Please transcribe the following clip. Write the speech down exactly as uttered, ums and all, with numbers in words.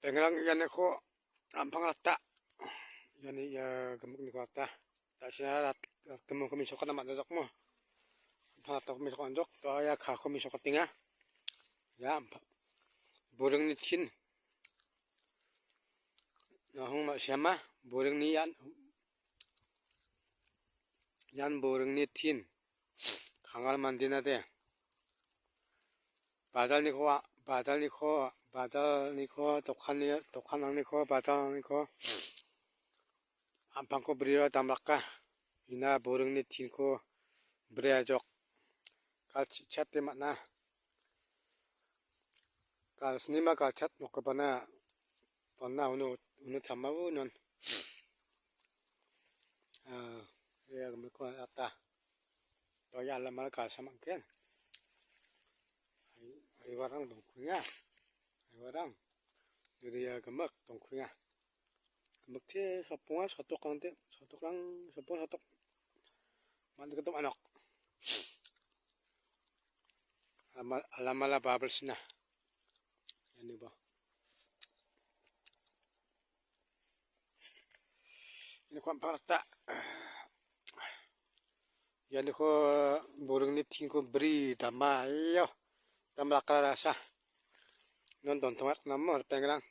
Pengrang ianiko am·pang rata. Iani ia gimikniko rata. Ta·sina rat-, rat-, gimikko mesokna man·jajokmo. Am·pang ratako mesokna man·jok. To ia kako mesokatenga. Ia am·pa-, buringni tin. Nahong ma·siama, buringni ian. Ian buringni tin. Kangal mandena de. Bajalniko, bajalniko, bajalniko, dokanni, dokanrangko, bajalrangko am·pangko brio damraka. Ina buringni tinko briajok. Kal chi·chate man·a. Kal snima kal chat nokgipana dona uno, uno chamao non. Ah, ia gimikko rata. To ia alamara kal samangken. Ai-, aiwarang dongkuenga. Aiwarang. Jadi ia gimik dongkuenga. Gimik te soponga, sotok kangte, sotok lang, sopong sotok. Mande ketok anok. Alama-, alamala babel sina. Iani ba. Ini kuat parta. Ianiko buringni tinko bri dama, iyo. Dam lakra rasa. Non dontongat namo, pengrang.